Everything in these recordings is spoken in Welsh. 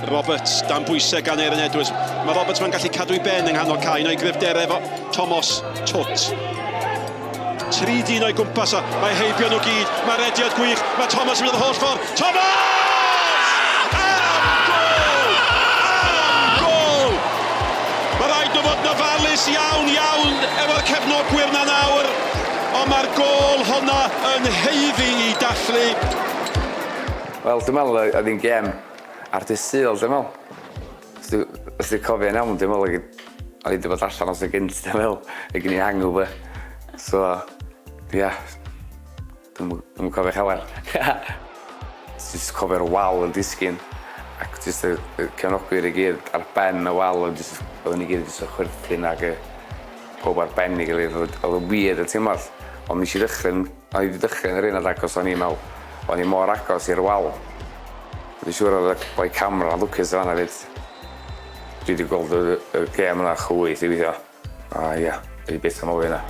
Roberts dan bwysau gan Aaron Edwards. Mae Roberts mae'n gallu cadw ei ben yng nghanol cae, un o'i gryfderau efo Thomas Twt. Tri dyn o'i gwmpas o, mae heibio nhw gyd, mae rediad gwych, mae Thomas yn mynd yr holl ffordd. Thomas! Am gol! Am gol! Mae rhaid nhw fod yn ofalus iawn, iawn efo'r cefnogwyr na nawr, ond mae'r gol honna yn haeddu i dathlu. Wel, dwi'n meddwl oedd hi'n gêm ar dydd Sul, dwi'n meddwl. Os dwi os dwi'n cofio'n iawn, dwi'n meddwl o'n i 'di bod allan noson gynt, dwi'n meddwl, oedd gen i hangover. So, ia, dwi'm dwi'm yn cofio llawer. Jyst cofio'r wal yn disgyn ac jyst y y cefnogwyr i gyd ar ben y wal yn jyst oedden ni gyd jyst yn chwerthin ag yy pawb ar ben ei gilydd oedd oedd o'n weird y teimlad. Ond nes i ddychryn o'n i 'di dychryn yr un adag 'cos o'n i'n me'wl o'n i mor agos i'r wal. Dwi'n siŵr oedd y boi camera yn lwcus yn fan'na 'fyd. Dwi 'di gweld y y gêm yna chwyth i weithio. A ia, dwi byth am ofyn hynna.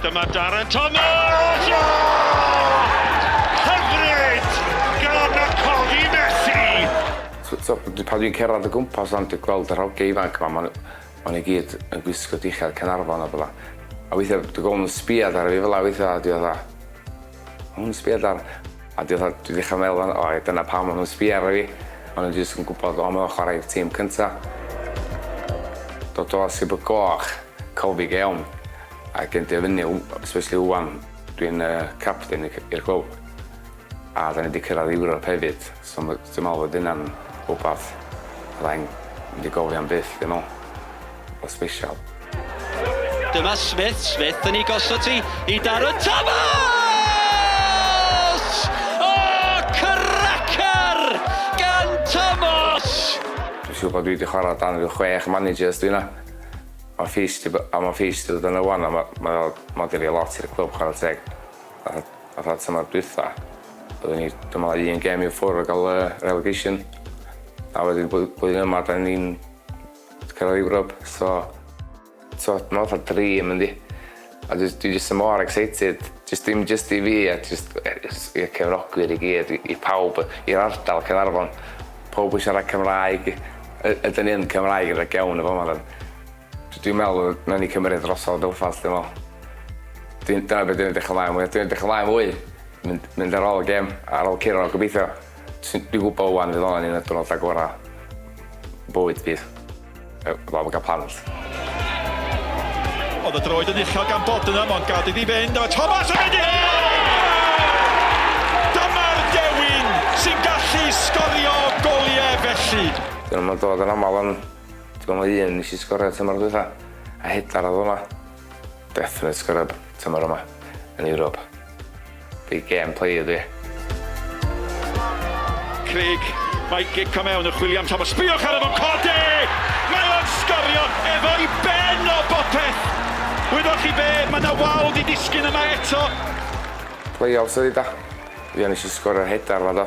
Dyma Darren Thomas! O! Hyfryd gan y Cofi Messi! So, so, pan dwi'n cerdded o gwmpas ond dwi'n gweld yr hogia ifanc yma, maen ma nhw i gyd yn gwisgo dillad Caernarfon a bydda. A weithiau dwi'n gweld nhw'n sbiad ar fi fel la weithiau a dwi fatha, Ma' nhw'n sbio ar... A dwi fatha, dwi ddechrau meddwl, o ie, dyna pam ma' nhw'n sbio arno fi. Ma' nhw jyst yn gwybod, o, mae o'n chwarae i'r tîm cynta. Dod o Sir Goch, cofi go iawn, a gen ti fyny, especially ŵan, dwi'n uh, captain i'r clwb. A da ni wedi cyrraedd Ewrop hefyd, so dwi'n meddwl bod hynna'n rhywbeth fyddai'n mynd i gofio am byth, dwi'n meddwl. O special. Dyma Smith, Smith yn ei gosod ti i Darren Thomas! O, cracker gan Thomas! Dwi'n siŵr bod dwi wedi chwarae dan rhyw chwech managers dwi 'na. Mae Fish 'di a mae Fish 'di dod yna ŵan a ma' mae o ma' 'di roi lot i'r clwb chwarae teg. Fatha fatha tymor dwytha oedden ni dwi'n meddwl un gêm i ffwrdd o ga'l yy relegation. A wedyn blwyddyn yma 'dan ni'n Cyrraedd Ewrop, so t'wod ma' fatha dream yndi? A jyst dwi jyst yn mor excited jyst dim jyst i fi a jyst i'r cefnogwyr i gyd i i pawb i'r ardal Caernarfon. Pawb yn siarad Cymraeg ydyn ni yn Cymraeg yn rhag iawn yn fama then. Dwi'n meddwl nawn ni cymryd drosodd Belfast dwi'n me'wl. Dwi'n dyna be' dwi'n edrych ymlaen mwya dwi'n edrych ymlaen fwy mynd mynd ar ôl y gêm ar ôl curo gobeithio. Dwi'n gwybod ŵan fydd hwnna'n un o'r diwrnodau gorau bywyd fi. Fel gael plant. Oedd y droed yn uchel gan Bodnam, ond gad iddi fynd, a mae Thomas yn mynd i Dyma'r dewin sy'n gallu sgorio goliau felly. Dyn nhw'n dod yn aml, ond dwi'n meddwl un nes i sgorio tymor dwytha, a headar oedd hwnna. Definite sgorio tymor yma yn Ewrop. Big game player dwi. Craig, mae gic o mewn yn chwilio am Thomas. Sbïwch ar efo'n codi! Mae o'n sgorio efo'i ben o bopeth! Wyddoch chi be, mae yna wal di disgyn yma eto. Play-offs oedd hi da. Fi o'n eisiau sgorio'r header ma do.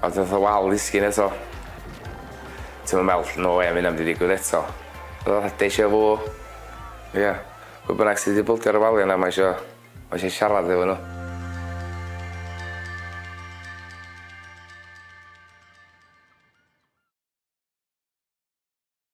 A nath y wal ddisgyn eto. Ti'm yn meddwl, no way, ma' hynna'n mynd i ddigwydd eto. Oedd o fatha deja vu. Ia. Pwy bynnag sydd 'di bildio ar y walia 'na ma' isio ma' isio siarad efo nhw.